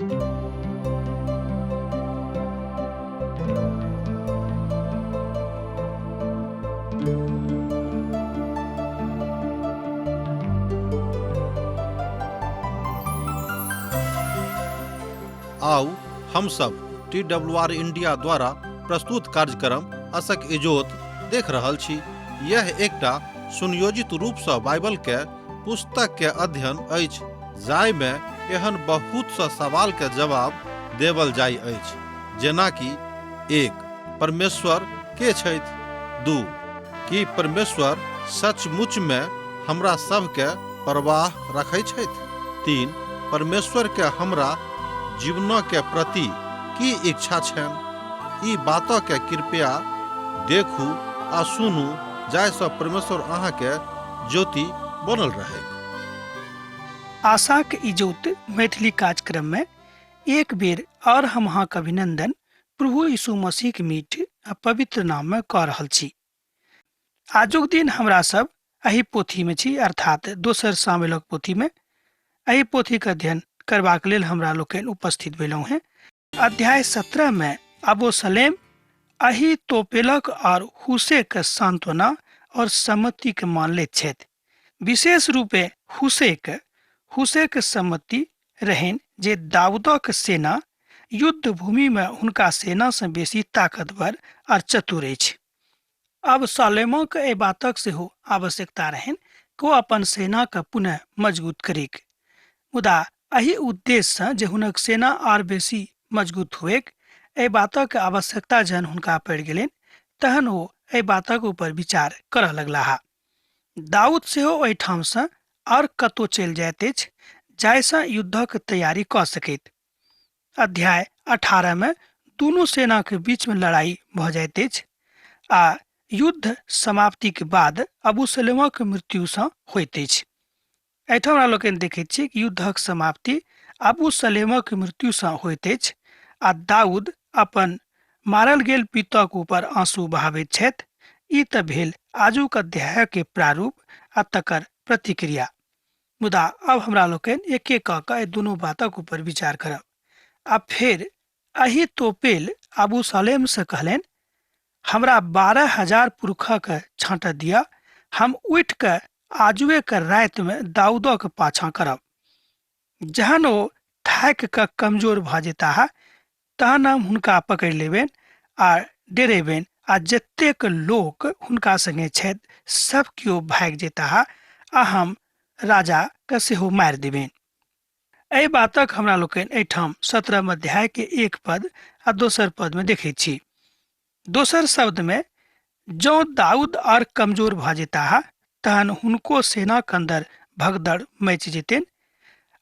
आउ हम सब टी डब्ल्यू आर इंडिया द्वारा प्रस्तुत कार्यक्रम असक इजोत देख रहल छी। यह एकटा सुनियोजित रूप सँ बाइबल के पुस्तक के अध्ययन अछि जाहि में एहन बहुत सा सवाल के जवाब देवल जाय अछि, जेना कि 1 परमेश्वर के छथि, 2 की परमेश्वर सचमुच में हमरा सब के परवाह रखै छथि, 3 परमेश्वर के हमरा जीवन के प्रति की इच्छा छनि। ई बात के कृपया देखू आ सुनू जाहिसँ परमेश्वर अहाँके ज्योति बनल रहै। आशाक इजोत मैथिली कार्यक्रम में एक बेर और हम अहाँक अभिनंदन प्रभु यीशु मसीह के मीठ आ पवित्र नाम में कऽ रहल छी। आजुक दिन हमरा सब एहि पोथी में छी, अर्थात दोसर सामुएलक पोथी में। एहि पोथी के अध्ययन करबाक लेल हमरा लोकनि उपस्थित भेलहुँ हैं। अध्याय 17 में अबोसलेम अही तोपेलक और हुसे के सांत्वना और सम्मति के मान लैत छथि। विशेष रूपे हुसे के सम्मति रहनि जे दाऊदक सेना युद्ध भूमि में हुनका सेना से बेसी ताकतवर और चतुर अछि। अब सालेमोक एहि बातक सेहो आवश्यकता रहनि कि ओ अपन सेना के पुनः मजबूत करिक। मुदा एहि उद्देश्य सँ जे हुनक सेना आर बेसी मजबूत हुएक, एहि बातक आवश्यकता जहन हुनका पड़ि गेलनि तहन ओ एहि बातक ऊपर विचार करऽ लगलाह। दाऊद सेहो ओहिठाम सँ आर कतौ चलि जाइत अछि जाहिसँ युद्धक तैयारी कऽ सकैत। अध्याय 18 में दुनू सेना के बीच में लड़ाई भऽ जाइत अछि आ युद्ध समाप्ति के बाद अबूसलेमक मृत्यु सँ होइत अछि। एहिठाम हमरा लोकनि देखैत छी कि युद्धक समाप्ति अबू सलेमक मृत्यु सँ होइत अछि आ दाऊद अपन मारल गेल पितक ऊपर आंसू बहाबैत छथि। ई तऽ भेल आजुक अध्याय के प्रारूप आ तकर प्रतिक्रिया। मुदा अब हमरा लोकनि एक एक कऽ कऽ एहि दुनू बातक ऊपर विचार करब। आ फेर अही तोपेल अबू सलेम से कहलनि, हमरा 12,000 पुरुषक छाँट दिअ, हम उठि कऽ आजुए के रातिमे दाऊदक पाछाँ करब। जहन ओ थाकि कऽ कमजोर भऽ जेताह तहन हम हुनका पकड़ि लेबनि आ डेरेबनि आ जतेक लोक हुनका संगे छथि सब केओ भागि जेताह आ हम राजा के सेहो मारि देबनि। एहि बातक हमरा लोकनि एहिठाम 17 अध्याय के 1 पद आ दोसर पद में देखै छी। दोसर शब्द में जँ दाऊद और कमजोर भऽ जेताह तहन हुनको सेनाक अंदर भगदड़ मचि जेतनि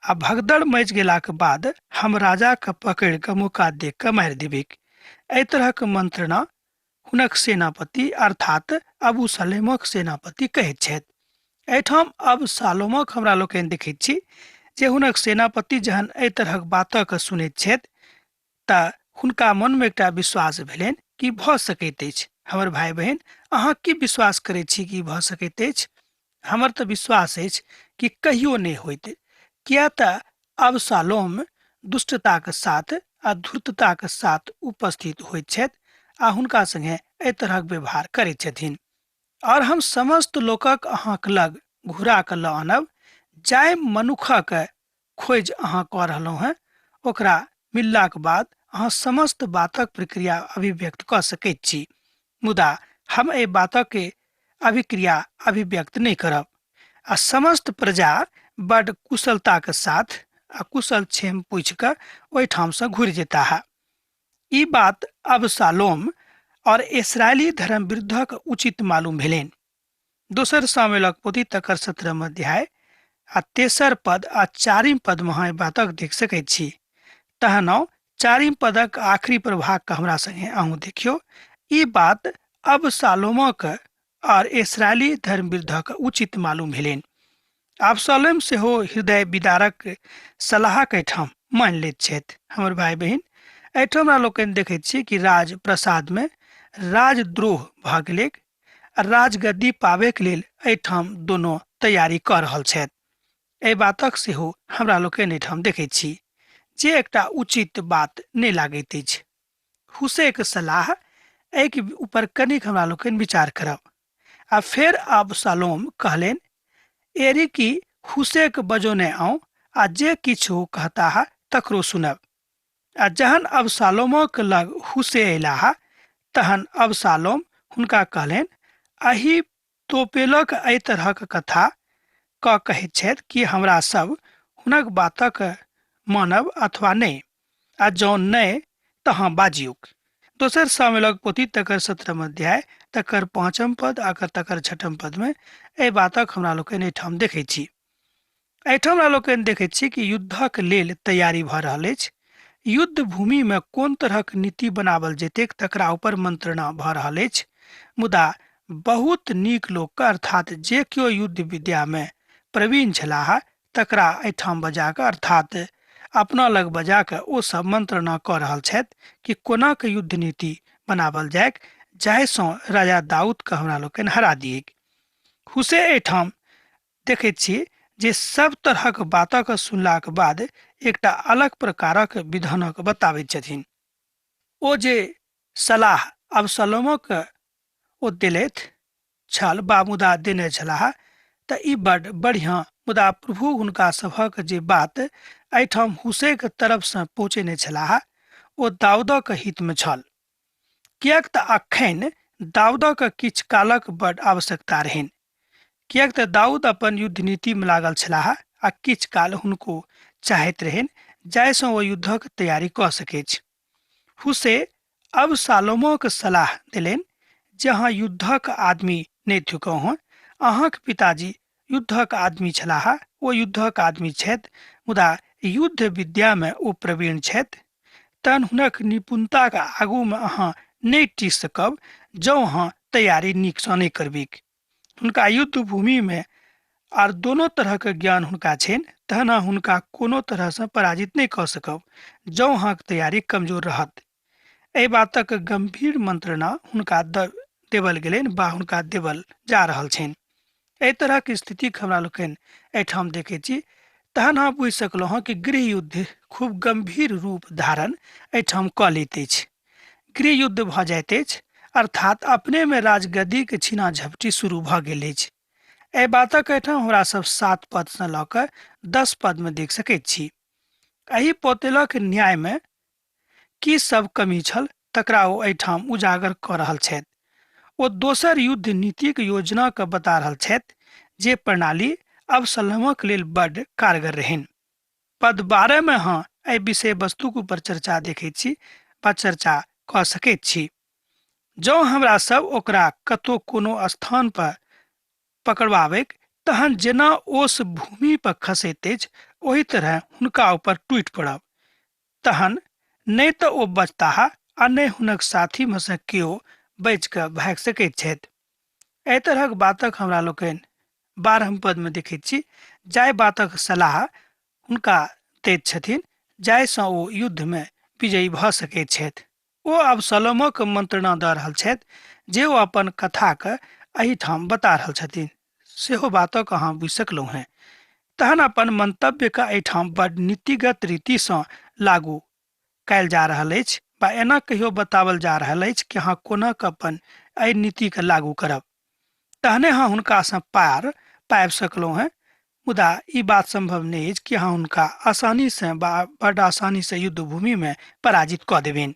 आ भगदड़ मचि गेलाक बाद हम राजा के पकड़ि कऽ मौका देख कऽ मारि देबैक। एहि तरहक मंत्रणा हुनक सेनापति अर्थात अबू सलेमक सेनापति कहैत छथि। एहिठाम अब सालोमक हमरा लोकनि देखैत छी जे हुनक सेनापति जहन एहि तरहक बातक सुनैत छथि तऽ हुनका मनमे एकटा विश्वास भेलनि कि भऽ सकैत अछि। हमर भाई बहिन, अहाँ की विश्वास करै छी कि भऽ सकैत अछि? हमर तऽ विश्वास अछि कि कहियो नहि होइत, किया तऽ अबसालोम दुष्टताक साथ आ धूर्तताक साथ उपस्थित होइत छथि आ हुनका संगे एहि तरहक व्यवहार करैत छथिन। और हम समस्त लोकक अहाँक लग घुरा कऽ लऽ आनब, जाहि मनुखक खोज अहाँ कऽ रहलहुँ हेँ ओकरा मिललाक बाद अहाँ समस्त बातक प्रक्रिया अभिव्यक्त कऽ सकैत छी, मुदा हम एहि बातक अभिक्रिया अभिव्यक्त नहि करब। आ समस्त प्रजा बड कुशलताक साथ आ कुशल क्षेम पूछि कऽ ओहिठामसँ घुरि जेताह। ई बात अबसालोम और इसराइली धर्म विरुद्धक उचित मालूम भेलनि। दोसर सामुएलक पोथी तकर 17 अध्याय आ तेसर पद आ चारिम पद में अहाँ एहि बातक देख सकैत छी। तहन चारिम पदक आखिरी प्रभाग के हमरा संगे अहूँ देखियौ। ई बात अबसालोमक और इसराइली धर्म विरुद्धक उचित मालूम भेलनि। अबसालोम सेहो हृदय विदारक सलाहक एहिठाम मानि लैत छथि। हमर भाई बहिन, एहिठाम हमरा लोकनि देखैत छी कि राज प्रसाद में राजद्रोह भऽ गेलैक। राजगद्दी पाबैके लेल एहिठाम दोनो तैयारी कऽ रहल छथि। एहि बातक सेहो हमरा लोकनि एहिठाम देखैत छी। जे एकटा उचित बात नहि लागैत अछि। हुसेक सलाह एहिके ऊपर कनिक हमरा लोकनि विचार करब। आ फेर अबसालोम कहलनि, एरी कि हुसेक बजौने आउ आ जे किछु ओ कहताह तकरो सुनब। आ जहन अबसालोमक लग हुसे अयलाह तहन अबसालोम हुनका कहलनि, अही तोपेलक एहि तरहक कथा कऽ कहैत छथि कि हमरा सब हुनक बातक मानब अथवा नहि, आ जँ नहि तऽ अहाँ बाजियौक। दोसर सामुएलक पोथी तकर 17 अध्याय तकर 5 पद आ तकर 6 पदमे एहि बातक हमरा लोकनि एहिठाम देखैत छी। एहिठाम हमरा लोकनि देखैत छी कि युद्धक लेल तैयारी भऽ रहल अछि। युद्ध भूमिमे कोन तरहक नीति बनावल जेतैक तकरा ऊपर मंत्रणा भऽ रहल अछि। मुदा बहुत नीक लोकके अर्थात जे केओ युद्ध विद्यामे प्रवीण छलाह तकरा एहिठाम बजा कऽ अर्थात अपना लग बजा कऽ ओ सब मंत्रणा कऽ रहल छथि कि कोना के युद्ध नीति बनावल जाय जाहिसँ राजा दाऊदके हमरा लोकनि हरा दिऐक। हुसे एहिठाम देखैत छी जे सब तरहक बातक सुनलाक बाद एकटा अलग प्रकारक विधानक बताबैत छथिन। ओ जे सलाह अबसलोमक ओ देलथि छल बा मुदा देने छलाह तऽ ई बड बढ़िया, मुदा प्रभु हुनका सभक जे बात एहिठाम हुसेक तरफसँ पहुँचेने छलाह ओ दाऊदक हितमे छल, किएक तऽ अखन दाऊदक किछु कालक बड आवश्यकता रहनि, किएक तऽ दाऊद अपन युद्ध नीतिमे लागल छलाह आ किछु काल हुनको चाहैत रहनि जाहिसँ ओ युद्धक तैयारी कऽ सकैछ। हुसे अबसालोमक सलाह देलनि जे अहाँ युद्धक आदमी नहि थिकहुँ हँ, अहाँक पिताजी युद्धक आदमी छलाह, ओ युद्धक आदमी छथि, मुदा युद्ध विद्यामे ओ प्रवीण छथि, तहन हुनक निपुणताक आगूमे अहाँ नहि टिक सकब जँ अहाँ तैयारी नीकसँ नहि करबैक। हुनका युद्ध भूमिमे आर दोनो तरहक ज्ञान हुनका छनि, तहन अहाँ हुनका कोनो तरहसँ पराजित नहि कऽ सकब जँ अहाँक तैयारी कमजोर रहत। एहि बातक गंभीर मंत्रणा हुनका देवल गेलनि बा हुनका देवल जा रहल छनि। एहि तरहक स्थितिक हमरा लोकनि एहिठाम देखै छी। तहन अहाँ बुझि सकलहुँ हँ कि गृह युद्ध खूब गंभीर रूप धारण एहिठाम कऽ लैत अछि। गृह युद्ध भऽ जाइत अछि, अर्थात अपनेमे राजगद्दीक छीना झपटी शुरू भऽ गेल अछि। एहि बातक एहिठाम हमरा सब 7 पदसँ लऽ कऽ 10 पदमे देख सकैत छी। एहि पोतेलक न्यायमे की सब कमी छल तकरा ओ एहिठाम उजागर कऽ रहल छथि। ओ दोसर युद्ध नीतिक योजनाके बता रहल छथि जे प्रणाली अबसलमक लेल बड्ड कारगर रहनि। पद 12 मे अहाँ एहि विषय वस्तुक ऊपर चर्चा देखैत छी वा चर्चा कऽ सकैत छी। जँ हमरा सब ओकरा कतौ कोनो स्थान पर पकड़बाबैक तहन जेना ओस भूमि पर खसैत अछि ओहि तरह हुनका ऊपर टूटि पड़ब, तहन नहि तऽ ओ बचताह आ नहि हुनक साथीमे सँ केओ बचि कऽ भागि सकैत छथि। एहि तरहक बातक हमरा लोकनि 12 पदमे देखैत छी, जाहि बातक सलाह हुनका दैत छथिन जाहिसँ ओ युद्धमे विजयी भऽ सकैत छथि। ओ अबसलोमक मंत्रणा दऽ रहल छथि जे ओ अपन कथाके एहिठाम बता रहल छथिन, सेहो बातक अहाँ बुझि सकलहुँ हेँ। तहन अपन मंतव्यके एहिठाम बड नीतिगत रीतिसँ लागू कयल जा रहल अछि बा एना कहियो बताओल जा रहल अछि कि अहाँ कोना कऽ अपन एहि नीतिके लागू करब, तहने अहाँ हुनकासँ पार पाबि सकलहुँ हेँ। मुदा ई बात संभव नहि अछि कि अहाँ हुनका आसानीसँ बा बड आसानीसँ युद्ध भूमिमे पराजित कऽ देबनि।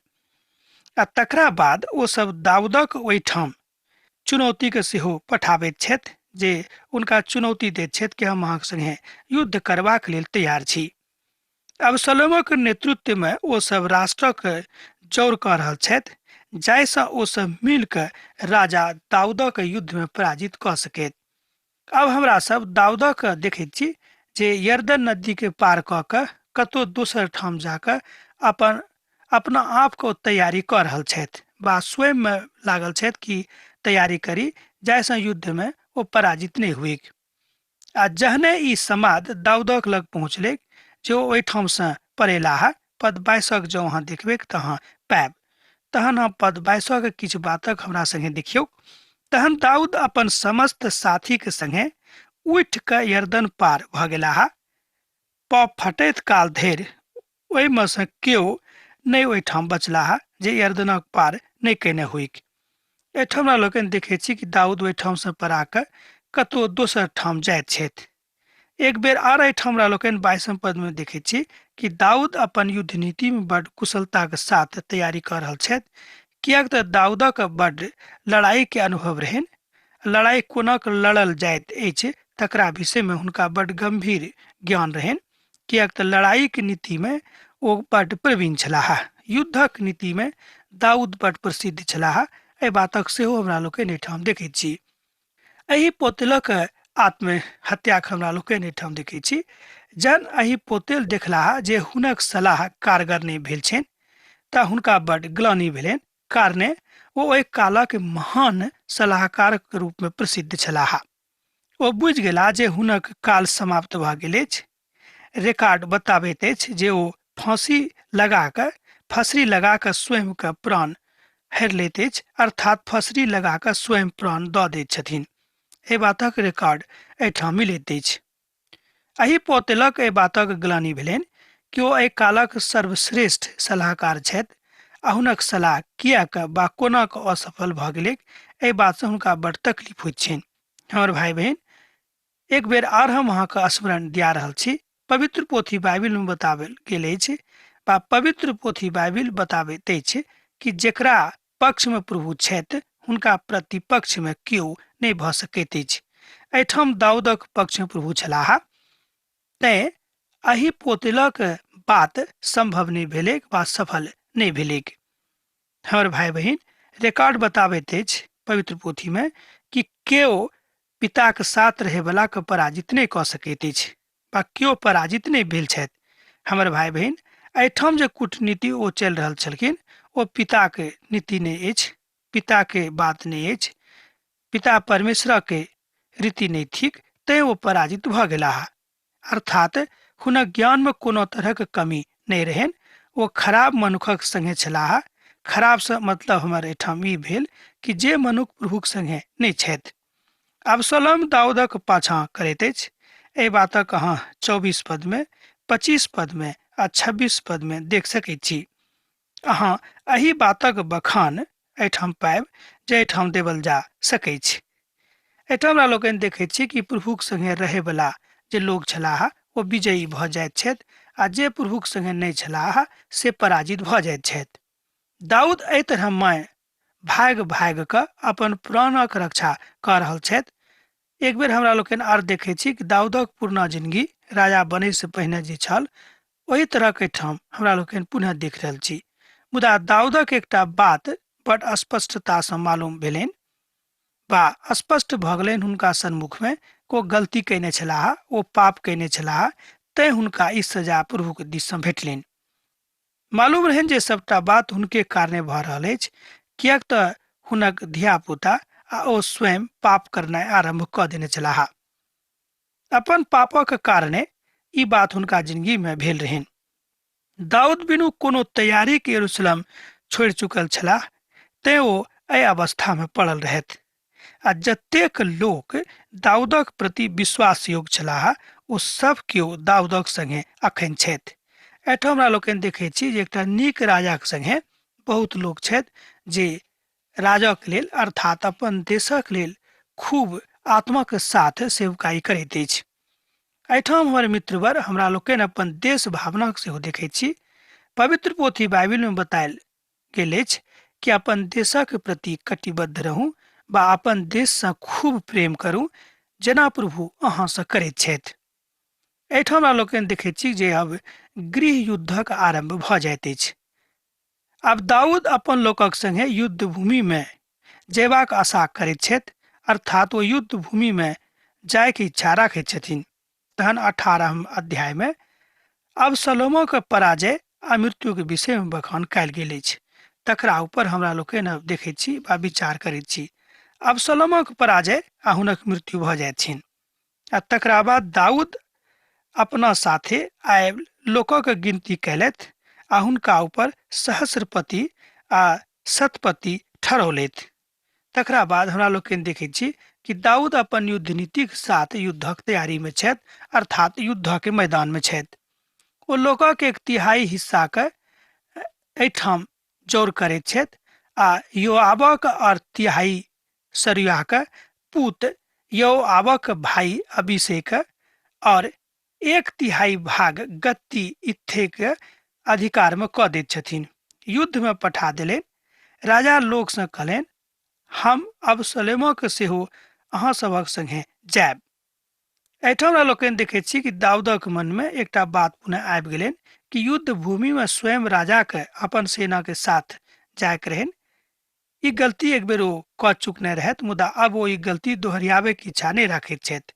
आ तकरा बाद ओ सब दाऊदक ओहिठाम चुनौतीके सेहो पठाबैत छथि जे हुनका चुनौती दैत छथि कि हम अहाँक संगे युद्ध करबाक लेल तैयार छी। अबसलोमक नेतृत्वमे ओ सब राष्ट्रक जौर कऽ रहल छथि जाहिसँ ओ सब मिल कऽ राजा दाऊदक युद्धमे पराजित कऽ सकैत। अब हमरा सब दाऊदक देखैत छी जे यरदन नदी के पार कऽ कऽ कतौ दोसर ठाम जाकऽ अपन अपना आपके ओ तैयारी कऽ रहल छथि बा स्वयंमे लागल छथि कि तैयारी करी जाहिसँ युद्धमे ओ पराजित नहि हुइक। आ जहने ई समाद दाऊदक लग पहुँचलै जे ओ ओहिठामसँ पड़ेलाह, पद 22 जँ अहाँ देखबैक तऽ अहाँ पायब। तहन अहाँ पद 22 किछु बातक हमरा संगे देखियौ। तहन दाऊद अपन समस्त साथीके संगे उठि कऽ यरदन पार भऽ गेलाह। प फटैत काल धरि ओहिमे सँ केओ नहि ओहिठाम बचलाह जे यरदनक पार नहि कयने होइक। एहिठाम हमरा लोकनि देखैत छी कि दाऊद ओहिठामसँ पड़ा कऽ कतहु दोसर ठाम जाइत छथि। एक बेर आर एहिठाम हमरा लोकनि 22 पदमे देखैत छी कि दाऊद अपन युद्ध नीतिमे बड्ड कुशलताक साथ तैयारी कऽ रहल छथि, किएक तऽ दाऊदक बड्ड लड़ाइके अनुभव रहनि। लड़ाइ कोना कऽ लड़ल जाइत अछि तकरा विषयमे हुनका बड्ड गम्भीर ज्ञान रहनि, किएक तऽ लड़ाइके नीतिमे ओ बड्ड प्रवीण छलाह। युद्धक नीतिमे दाऊद बड्ड प्रसिद्ध छलाह। एहि बातक सेहो हमरा लोकनि एहिठाम देखैत छी। एहि पोतेलक आत्महत्याक हमरा लोकनि एहिठाम देखै छी। जहन एहि पोतेल देखलाह जे हुनक सलाह कारगर नहि भेल छनि तऽ हुनका बड्ड ग्लानि भेलनि, कारणे ओ ओहि कालक महान सलाहकारक रूपमे प्रसिद्ध छलाह। ओ बुझि गेलाह जे हुनक काल समाप्त भऽ गेल अछि। रिकॉर्ड बताबैत अछि जे ओ फांसी लगा कऽ फसरी लगा कऽ स्वयं के प्राण हरि लैत अछि, अर्थात फसरी लगा कऽ स्वयं प्राण दऽ दैत छथिन। एहि बातक रिकॉर्ड एहिठाम मिलैत अछि। एहि पोतेलक एहि बातक ग्लानि भेलनि कि ओ एहि कालक सर्वश्रेष्ठ सलाहकार छथि आ हुनक सलाह किएक बा कोना कऽ असफल भऽ गेलैक, एहि बातसँ हुनका बड़ तकलीफ होइत छनि। हमर भाय बहिन, एक बेर आर हम अहाँके स्मरण दिया रहल छी, पवित्र पोथी बाइबिलमे बताबल गेल अछि बा पवित्र पोथी बाइबिल बताबैत अछि कि जेकरा पक्षमे प्रभु छथि हुनका प्रतिपक्षमे केओ नहि भऽ सकैत अछि। एहिठाम दाऊदक पक्षमे प्रभु छलाह, तैं एहि पोतेलक बात संभव नहि भेलैक वा सफल नहि भेलैक। हमर भाय बहिन, रिकॉर्ड बताबैत अछि पवित्र पोथीमे कि केओ पिताक साथ रहैवलाके पराजित नहि कऽ सकैत अछि वा केओ पराजित नहि भेल छथि। हमर भाय बहिन, एहिठाम जे कूटनीति ओ चलि रहल छलखिन ओ पिताके नीति नहि अछि, पिताके बात नहि अछि, पिता परमेश्वरके रीति नहि थिक, तैं ओ पराजित भऽ गेलाह। अर्थात हुनक ज्ञानमे कोनो तरहक कमी नहि रहनि। ओ खराब मनुखक संगे छलाह। खराबसँ मतलब हमर एहिठाम ई भेल कि जे मनुख प्रभुक संगे नहि छथि। अबसलोम दाऊदक पाछाँ करैत अछि। एहि बातक अहाँ 24 पदमे, 25 पदमे आ 26 पदमे देख सकैत छी। अहाँ एहि बातक बखान एहिठाम पाबि जे एहिठाम देवल जा सकैछ। एहिठाम हमरा लोकनि देखैत छी कि प्रभुक संगे रहैवला जे लोक छलाह ओ विजयी भऽ जाइत छथि आ जे प्रभुक संगे नहि छलाह से पराजित भऽ जाइत छथि। दाऊद एहि तरह माय भागि भागि कऽ अपन प्राणक रक्षा कऽ रहल छथि। एक बेर हमरा लोकनि आर देखैत छी कि दाऊदक पुरना जिनगी राजा बनैसँ पहिने जे छल ओहि तरहक एहिठाम हमरा लोकनि पुनः देख रहल छी। मुदा दाऊदक एकटा बात बड स्पष्टतासँ मालूम भेलनि बा स्पष्ट भऽ गेलनि हुनका सन्मुखमे ओ गलती कयने छलाह, ओ पाप कयने छलाह, तैँ हुनका ई सजा प्रभुक दिससँ भेटलनि। मालूम रहनि जे सभटा बात हुनके कारणे भऽ रहल अछि, किएक तऽ हुनक धिया-पुता आ ओ स्वयं पाप करनाइ आरम्भ कऽ देने छलाह। अपन पापक कारणे ई बात हुनका जिंदगीमे भेल रहनि। दाऊद बिनु कोनो तैयारीके यरूशलेम छोड़ि चुकल छलाह, तेँ ओ एहि अवस्थामे पड़ल रहथि। आ जतेक लोक दाऊदक प्रति विश्वास योग्य छलाह ओ सब केओ दाऊदक संगे अखन छथि। एहिठाम हमरा लोकनि देखैत छी जे एकटा नीक राजाक संगे बहुत लोक छथि जे राजाक लेल अर्थात अपन देशक लेल खूब आत्माक साथ सेवकाई करैत अछि। एहिठाम हमर मित्रवर हमरा लोकनि अपन देश भावनाक सेहो देखैत छी। पवित्र पोथी बाइबिलमे बतायल गेल अछि कि अपन देशक प्रति कटिबद्ध रहू बा अपन देशसँ खूब प्रेम करू जेना प्रभु अहाँसँ करैत छथि। एहिठाम हमरा लोकनि देखैत छी जे अब गृह युद्धक आरम्भ भऽ जाइत अछि। आब दाऊद अपन लोकक संगे युद्ध भूमिमे जयबाक आशा करैत छथि, अर्थात ओ युद्ध भूमिमे जायके इच्छा राखैत छथिन। तहन 18 अध्यायमे अबशलोमक पराजय आ मृत्युके विषयमे बखान कयल गेल अछि, तकरा ऊपर हमरा लोकनि अब देखैत छी वा विचार करैत छी। अबशलोमक पराजय आ हुनक मृत्यु भऽ जाइत छनि आ तकरा बाद दाऊद अपना साथे आयल लोकक गिनती कयलथि आ हुनका ऊपर सहस्रपति आ शतपति ठहरौलथि। तकरा बाद हमरा लोकनि देखैत छी कि दाऊद अपन युद्ध नीतिक साथ युद्धक तैयारीमे छथि, अर्थात युद्धके मैदानमे छथि। ओ लोकक एक तिहाई हिस्साके एहिठाम जोर करैत छथि आ योआबक आओर तिहाई सरुयाके पूत योआबक भाई अभिषेक आओर एक तिहाई भाग गत्ती इत्थेके अधिकारमे कऽ दैत छथिन। युद्धमे पठा देलनि। राजा लोकसँ कहलनि, हम अबशलोमक सेहो अहाँ सभक संगे जायब। एहिठाम हमरा लोकनि देखैत छी कि दाऊदक मनमे एकटा बात पुनः आबि गेलनि कि युद्ध भूमिमे स्वयं राजाके अपन सेनाके साथ जायके रहनि। ई गलती एक बेर ओ कऽ चुकने रहथि, मुदा अब ओ ई गलती दोहरियाबैके इच्छा नहि राखैत छथि।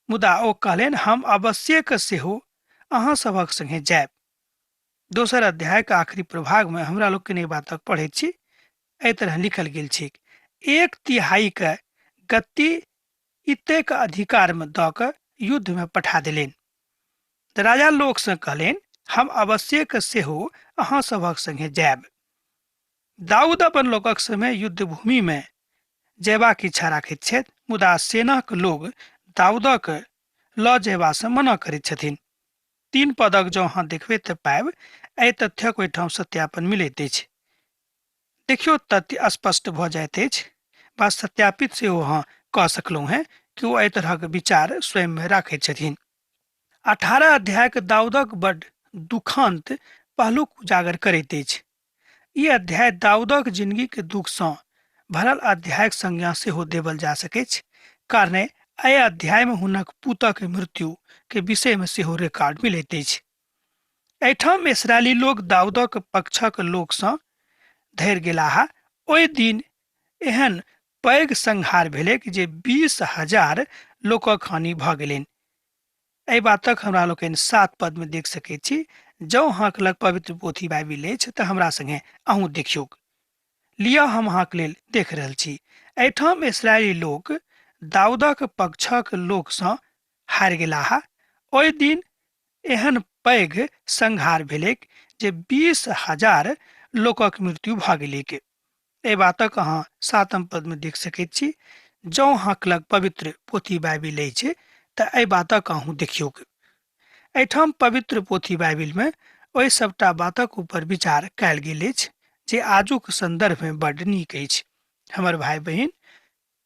मुदा ओ कहलनि, हम अवश्यक सेहो अहाँ सभक संगे जायब। दोसर अध्यायक आखिरी प्रभागमे हमरा लोकनि एहि बातक पढ़ैत छी। एहि तरह लिखल गेल छैक, एक तिहाईके गति इतेक अधिकारमे दऽ कऽ युद्धमे पठा देलनि। तऽ राजा लोकसँ कहलनि, हम अवश्यक सेहो अहाँ सभक संगे जायब। दाऊद अपन लोकक समय युद्ध भूमिमे जयबाक इच्छा राखैत छथि, मुदा सेनाक लोग दाऊदक लऽ जयबासँ मना करैत छथिन। 3 पदक जँ अहाँ देखबै तऽ पायब एहि तथ्यक ओहिठाम सत्यापन मिलैत अछि। देखियौ, तथ्य स्पष्ट भऽ जाइत अछि वा सत्यापित सेहो अहाँ कऽ सकलहुँ हेँ कि ओ एहि तरहक विचार स्वयंमे राखैत छथिन। 18 अध्यायक दाऊदक बड्ड दुखान्त पहलूक उजागर करैत अछि। ई अध्याय दाऊदक जिंदगीके दुखसँ भरल अध्यायक संज्ञा सेहो देवल जा सकैछ, कारणे एहि अध्यायमे हुनक पुतक मृत्युके विषयमे सेहो रिकॉर्ड मिलैत अछि। एहिठाम इसराइली लोक दाऊदक पक्षक लोकसँ धरि गेलाह। ओहि दिन एहन पैघ संहार भेलैक जे 20,000 लोकक हानि भऽ गेलनि। एहि बातक हमरा लोकनि 7 पदमे देख सकैत छी। जँ अहाँक लग पवित्र पोथी बाइबिल अछि तऽ हमरा संगे अहूँ देखियौक। लिअ, हम अहाँक लेल देख रहल छी। एहिठाम इसराइली लोक दाऊदक पक्षक लोकसँ हारि गेलाह। ओहि दिन एहन पैघ संहार भेलैक जे 20,000 लोकक मृत्यु भऽ गेलैक। एहि बातक अहाँ 7 पदमे देख सकैत छी। जँ अहाँक लग पवित्र पोथी बाइबिल अछि तऽ एहि बातक अहूँ देखियौक। एहिठाम पवित्र पोथी बाइबिलमे ओहि सभटा बातक ऊपर विचार कयल गेल अछि जे आजुक सन्दर्भमे बड्ड नीक अछि। हमर भाय बहिन,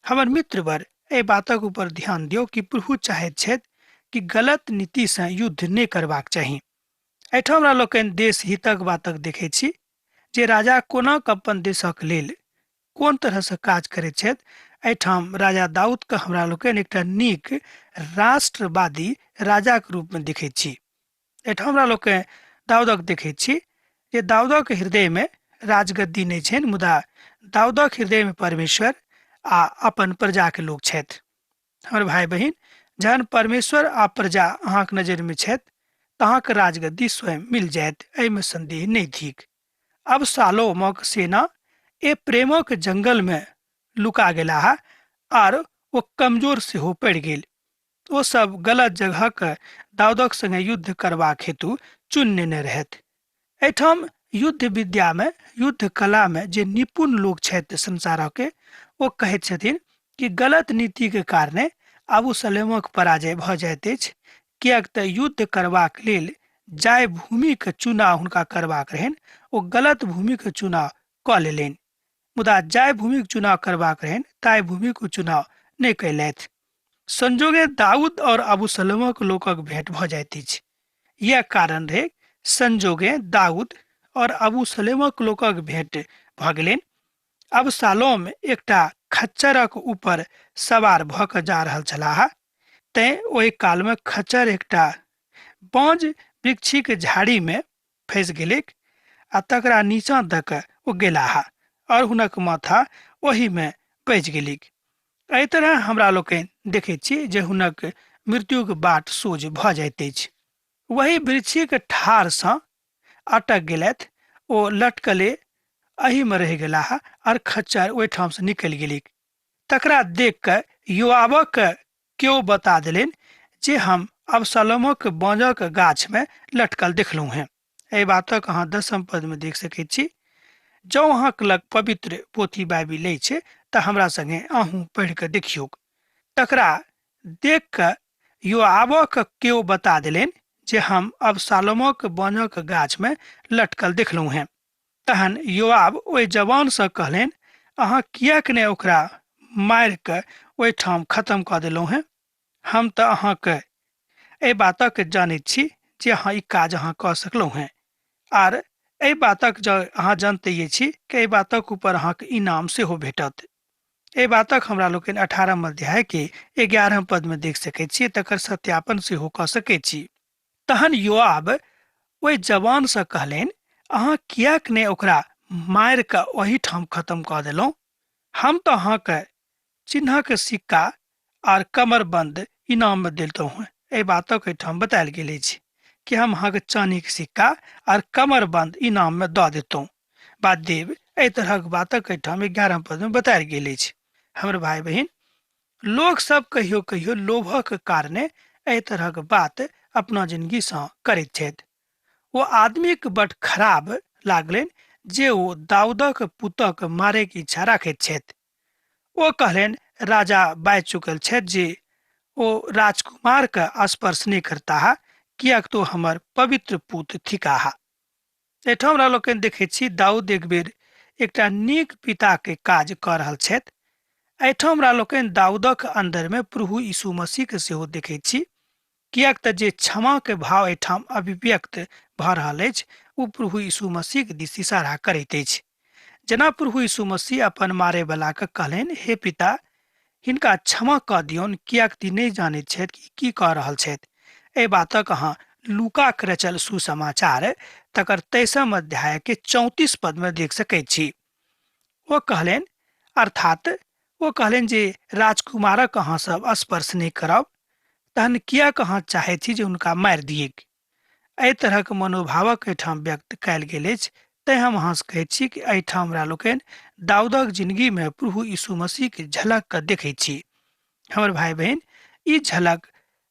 हमर मित्रवर, एहि बातक ऊपर ध्यान दियौ कि प्रभु चाहैत छथि कि गलत नीतिसँ युद्ध नहि करबाक चाही। एहिठाम हमरा लोकनि देश हितक बातक देखैत छी जे राजा कोना कऽ अपन देशक लेल कोन तरहसँ काज करैत छथि। एहिठाम राजा दाऊदके हमरा लोकनि एकटा नीक राष्ट्रवादी राजाक रूपमे देखैत छी। एहिठाम हमरा लोकनि दाऊदक देखैत छी जे दाऊदक हृदयमे राजगद्दी नहि छनि, मुदा दाऊदक हृदयमे परमेश्वर आ अपन प्रजाके लोक छथि। हमर भाय बहिन, जहन परमेश्वर आ प्रजा अहाँके नजरिमे छथि तऽ अहाँके राजगद्दी स्वयं मिल जायत, एहिमे संदेह नहि थिक। अब सालोमक सेना ए प्रेमक जंगलमे लुका गेलाह आर ओ कमजोर सेहो पड़ि गेल। ओ सब गलत जगहक दाऊदक संगे युद्ध करबाक हेतु चुनि नेने रहथि। एहिठाम युद्ध विद्यामे, युद्ध कलामे जे निपुण लोक छथि संसारके, ओ कहैत छथिन कि गलत नीतिके कारणे अबूसलेमक पराजय भऽ जाइत अछि, किएक तऽ युद्ध करबाक लेल जाहि भूमिके चुनाव हुनका करबाक रहनि ओ गलत भूमिके चुनाव कऽ लेलनि, मुदा जाहि भूमिके चुनाव करबाक रहनि ताहि भूमिके चुनाव नहि कयलथि। संजोगे दाऊद और अबूसलमक लोकक भेंट भऽ जाइत अछि। यह कारण रहै संजोगे दाऊद और अबूसलेमक लोकक भेंट भऽ गेलनि। अबसालोम एकटा खच्चरक ऊपर सवार भऽ कऽ जा रहल छलाह, तैं ओहि कालमे खच्चर एकटा बाँज वृक्षीक झाड़ीमे फँसि गेलैक आ तकरा नीचाँ दऽ कऽ ओ गेलाह और हुनक माथा ओहिमे बचि गेलैक। एहि तरह हमरा लोकनि देखैत छी जे हुनक मृत्युक बाट सोझ भऽ जाइत अछि। वही वृक्षीक ठारसँ अटक गेलथि, ओ लटकले एहिमे रहि गेलाह आर खच्चर ओहिठामसँ निकलि गेलिक। तकरा देख कऽ योआबक केओ बता देलनि जे हम अबसलोमक बाँजक गाछमे लटकल देखलहुँ हेँ। एहि बातक अहाँ 10 पदमे देख सकैत छी। जँ अहाँक लग पवित्र पोथी बाइबिल अछि तऽ हमरा संगे अहूँ पढ़ि कऽ देखियौक। तकरा देख कऽ योआबक केओ बता देलनि जे हम अबसालोमक बनक गाछमे लटकल देखलहुँ हेँ। तहन योआब ओहि जवानसँ कहलनि, अहाँ किएक ने ओकरा मारि कऽ ओहिठाम खतम कऽ देलहुँ हेँ? हम तऽ अहाँके एहि बातक जानैत छी जे अहाँ ई काज अहाँ कऽ सकलहुँ हेँ, आर एहि बातक जँ अहाँ जनतैये छी कि एहि बातक ऊपर अहाँके इनाम सेहो भेटत। एहि बातक हमरा लोकनि 18 अध्यायके 11 पदमे देख सकैत छी, तकर सत्यापन सेहो कऽ सकैत छी। तहन योआब ओहि जवानसँ कहलनि, अहाँ किएक ने ओकरा मारि कऽ ओहिठाम खतम कऽ देलहुँ? हम तऽ अहाँके चिन्हक सिक्का आर कमरबंद इनाममे देलहुँ हेँ। एहि बातक एहिठाम बतायल गेल अछि कि हम अहाँके चानीके सिक्का आर कमरबंद इनाममे दऽ देतहुँ। बात देव एहि तरहक बातक एहिठाम 11 पदमे बतायल गेल अछि। हमर भाई बहिन, लोक सब कहियो कहियो लोभक कारणे एहि तरहक बात अपना जिंदगीसँ करैत छथि। ओ आदमीके बड खराब लागलनि जे ओ दाऊदक पुतक मारैके इच्छा राखैत छथि। ओ कहलनि, राजा बाजि चुकल छथि जे ओ राजकुमारके स्पर्श नहि करताह, किएक तो हमर पवित्र पुत थिकाह। एहिठाम हमरा लोकनि देखैत छी दाऊद एक बेर एकटा नीक पिताके काज कऽ रहल छथि। एहिठाम हमरा लोकनि दाऊदक अन्दरमे प्रभु यीशु मसीहके सेहो देखैत छी, किएक तऽ जे क्षमाके भाव एहिठाम अभिव्यक्त भऽ रहल अछि ओ प्रभु यीशु मसीहके दिस इशारा करैत अछि। जेना प्रभु यीशु मसीह अपन मारैवलाके कहलनि, हे पिता, हिनका क्षमा कऽ दियौन, किएक तऽ ई नहि जानैत छथि कि की कऽ रहल छथि। एहि बातक अहाँ लूकाक रचल सुसमाचार तकर 23 अध्यायके 34 पदमे देख सकैत छी। ओ कहलनि, अर्थात ओ कहलनि जे राजकुमारक अहाँ सब स्पर्श नहि करब, तहन किएक अहाँ चाहैत छी जे हुनका मारि दियैक? एहि तरहक मनोभावक एहिठाम व्यक्त कयल गेल अछि। तैं हम अहाँसँ कहैत छी कि एहिठाम हमरा लोकनि दाऊदक जिंदगीमे प्रभु यीशु मसीहके झलकके देखैत छी। हमर भाई बहिन, ई झलक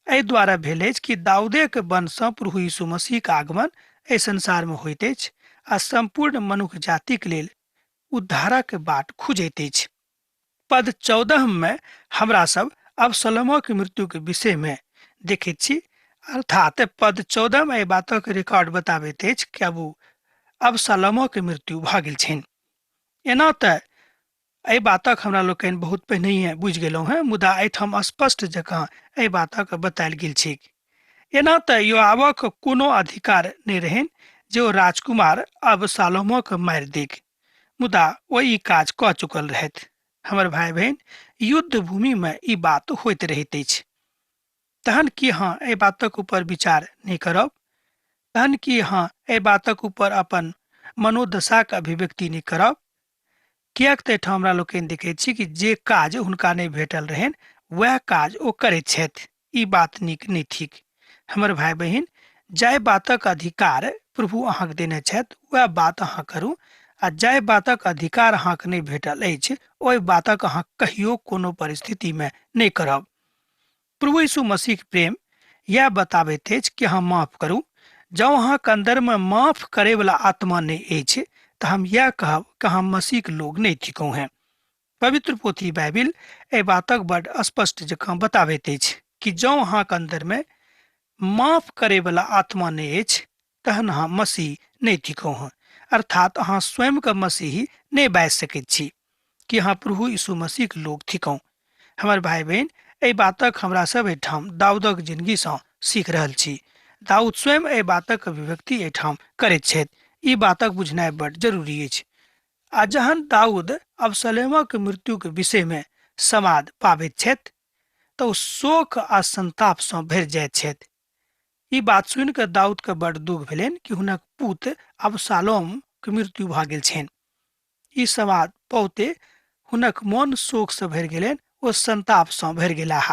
एहि द्वारा भेल अछि कि दाऊदेके वंशसँ प्रभु यीशु मसीहके आगमन एहि संसारमे होइत अछि आ सम्पूर्ण मनुख जातिक लेल उद्धारक बाट खुजैत अछि। पद 14 मे हमरा सब अबसलोमक मृत्युके विषयमे देखैत छी। अर्थात पद 14 मे एहि बातक रिकॉर्ड बताबैत अछि कि अब अबसलोमक मृत्यु भऽ गेल छनि। एना तऽ एहि बातक हमरा लोकनि बहुत पहिनहिए बुझि गेलहुँ हेँ, मुदा एहिठाम स्पष्ट जकाँ एहि बातक बतायल गेल छैक। एना तऽ योआबक कोनो अधिकार नहि रहनि जे ओ राजकुमार अबसालोमक मारि दैक, मुदा ओ ई काज कऽ चुकल रहथि। हमर भाई बहिन, युद्ध भूमिमे ई बात होइत रहैत अछि। तहन की अहाँ एहि बातक ऊपर विचार नहि करब? तहन की अहाँ एहि बातक ऊपर अपन मनोदशाक अभिव्यक्ति नहि करब? किएक तऽ एहिठाम हमरा लोकनि देखैत छी कि जे काज हुनका नहि भेटल रहनि वएह काज ओ करैत छथि। ई बात नीक नहि थिक। हमर भाई बहिन, जाहि बातक अधिकार प्रभु अहाँके देने छथि वएह बात अहाँ करू, आ जाहि बातक अधिकार अहाँके नहि भेटल अछि ओहि बातक अहाँ कहियो कोनो परिस्थितिमे नहि करब। प्रभु यीशु मसीहक प्रेम यह बताबैत अछि कि अहाँ माफ करू। जँ अहाँके अन्दरमे माफ करैवला आत्मा नहि अछि तऽ हम यह कहब कि अहाँ मसीहक लोग नहि थिकहुँ हेँ। पवित्र पोथी बाइबिल एहि बातक बड स्पष्ट जकाँ बताबैत अछि कि जँ अहाँके अन्दरमे माफ करैवला आत्मा नहि अछि तहन अहाँ मसीह नहि थिकहुँ हँ। अर्थात अहाँ स्वयंके मसीही नहि बाजि सकैत छी कि अहाँ प्रभु यीशु मसीहक लोक थिकहुँ। हमर भाई बहिन, एहि बातक हमरा सब एहिठाम दाऊदक जिंदगीसँ सीख रहल छी। दाऊद स्वयं एहि बातक अभिव्यक्ति एहिठाम करैत छथि। ई बातक बुझनाइ बड जरूरी अछि। आ जहन दाऊद अबसलेमक मृत्युक विषयमे समाद पाबैत छथि तऽ ओ शोक आ संतापसँ भरि जाइत छथि। ई बात सुनि कऽ दाऊदके बड़ दुख भेलनि कि हुनक पुत अबसालोमके मृत्यु भऽ गेल छनि। ई समाद पौते हुनक मन शोकसँ भरि गेलनि, ओ संतापसँ भरि गेलाह।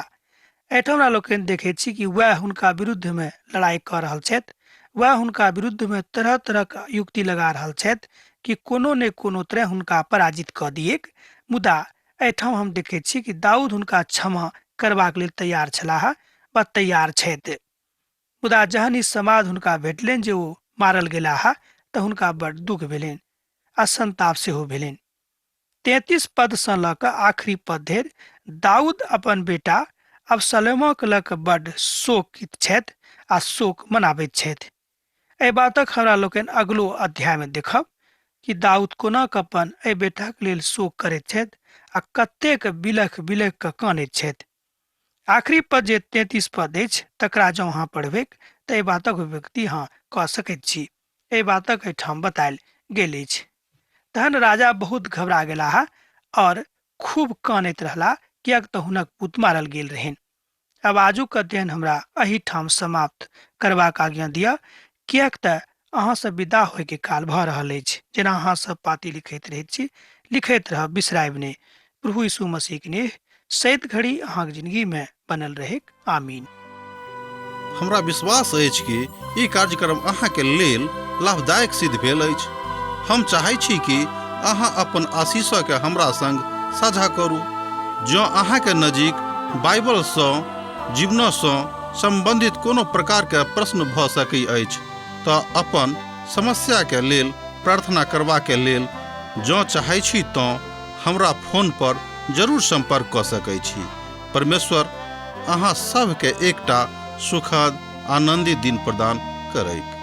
एहिठाम हमरा लोकनि देखैत छी कि वएह हुनका विरुद्धमे लड़ाइ कऽ रहल छथि, वएह हुनका विरुद्धमे तरह तरहक युक्ति लगा रहल छथि कि कोनो ने कोनो तरह हुनका पराजित कऽ दिएक। मुदा एहिठाम हम देखैत छी कि दाऊद हुनका क्षमा करबाक लेल तैयार छलाह वा तैयार छथि। मुदा जहन ई समाद हुनका भेटलनि जे ओ मारल गेलाह तऽ हुनका बड़ दुख भेलनि आ संताप सेहो भेलनि। 33 पदसँ लऽ कऽ आखिरी पद धरि दाऊद अपन बेटा अबसलोमक लऽ कऽ बड्ड शोकित छथि आ शोक मनाबैत छथि। एहि बातक हमरा लोकनि अगिलो अध्यायमे देखब कि दाऊद कोना कऽ अपन एहि बेटाक लेल शोक करैत छथि आ कतेक बिलख बिलख कऽ कानैत छथि। आखिरी पद जे 33 पद अछि तकरा जँ अहाँ पढ़बैक तऽ एहि बातक अभिव्यक्ति अहाँ कऽ सकैत छी। एहि बातक एहिठाम बतायल गेल अछि। तहन राजा बहुत घबरा गेलाह और खूब कानैत रहला किएक तऽ हुनक पुत मारल गेल रहनि। आब आजुक अध्ययन हमरा एहिठाम समाप्त करबाक आज्ञा दिअ, किएक तऽ अहाँसँ विदा होइके काल भऽ रहल अछि। जेना अहाँ सब पाती लिखैत रहैत छी, लिखैत रहब, बिसरायब नहि। प्रभु यीशु मसीहक नेह सैत घड़ी अहाँक जिंदगीमे बनल रहैक। आमीन। हमरा विश्वास अछि कि ई कार्यक्रम अहाँके लेल लाभदायक सिद्ध भेल अछि। हम चाहै छी कि अहाँ अपन आशीषके हमरा संग साझा करू। जँ अहाँके नजीक बाइबलसँ जीवनसँ सम्बन्धित कोनो प्रकारके प्रश्न भऽ सकै अछि तऽ अपन समस्याके लेल प्रार्थना करबाके लेल जँ चाहै छी तँ हमरा फोन पर जरूर सम्पर्क कऽ सकै छी। परमेश्वर अहाँ सभके एकटा सुखद आनन्दित दिन प्रदान करैक।